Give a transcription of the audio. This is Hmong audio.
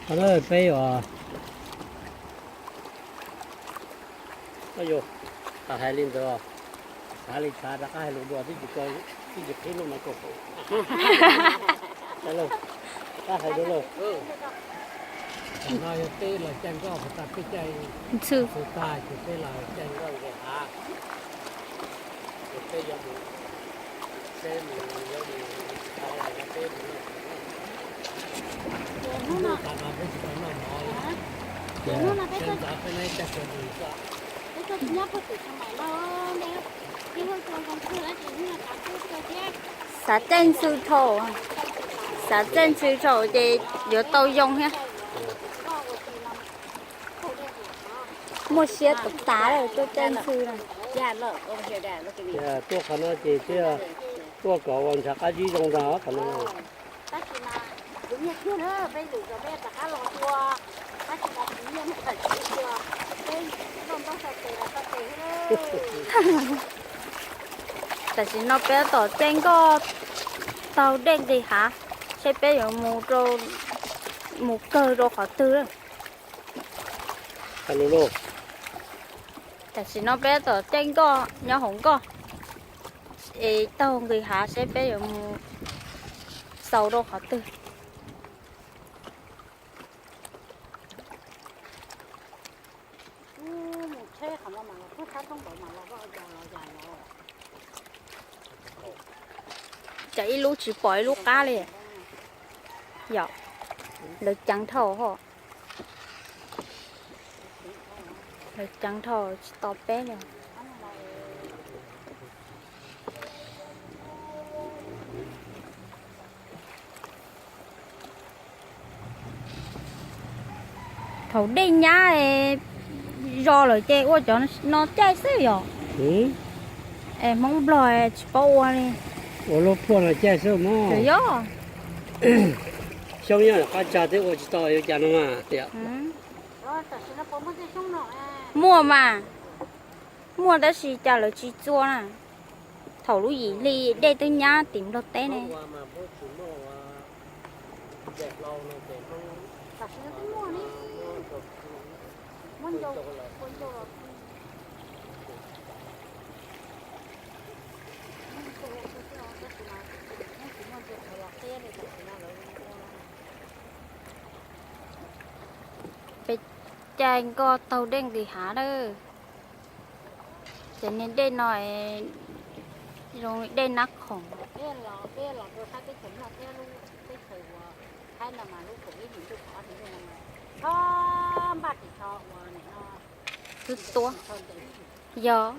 Qhov no peb yuav, yog hais li ntawd, xav li xav rov qab hais lus dua twb tsis, twb tsis qhib lub microphone. Rov qab hais dua lauj. Tam no yog peb los caij nkoj puas tas, peb caij ntxhw tag ces peb los caij nkoj nqis hav. Ces peb yuav mus, peb mus, yuav mus tsis tau los yog peb mus. Ces hnub no, ces hnub no peb tuaj, peb tuaj tsis nyob puag tim Xeev Maim no, peb tuaj ua zoo txhwj ces hnub no kav peb tuaj thiab. Xav caij ntxhw dhau, xav caij ntxhw dhau ces yuav tau yoo thiab. Muaj siab tas tas lawm tuaj caij ntxhw na. Tuaj qhov no ces thiaj tuaj kom ua ntshav qab zib zoo ntag qhov no. Tab sis mas kuv nyiaj kiag na, peb lwm zaus peb rov qab los dua, tab sis mas kuv nyiaj muaj qhov tsis ua, peb noj ntaub tau tes los tau tes thiab. Tam sim no peb tab tom caij nkoj taug dej nqis hav, seb peb yuav mus rau, mus kawg rau qhov twg. Tam sim no peb tab tom caij nkoj nyob hauv nkoj es taug nqis hav seb peb yuav mus xaus rau qhov twg. Cas ib lub tsis pom ib lub qab li. Yom, lawv ceev dhau ho. Lawv ceev dhau tsis to peb li. Thaum dej nyab zos lawm ces ua cov no caij xwb yom. Es Hmoob Nplog tsis paub ua li. Ua lub phuaj no caij xwb mas. Yog. Xyoob nyob qab tsag twb ua tsis tau yuav cas no mas tias. Muaj mas, muaj tab sis cas lawv tsis txua na. Thaum lub yim hli dej twb nyab tim Nplog teb ne. Peb caij nkoj taug dej nqis hav lawm. Ces niag dej no zoo li dej nab khoom. Twb tuab. Yog.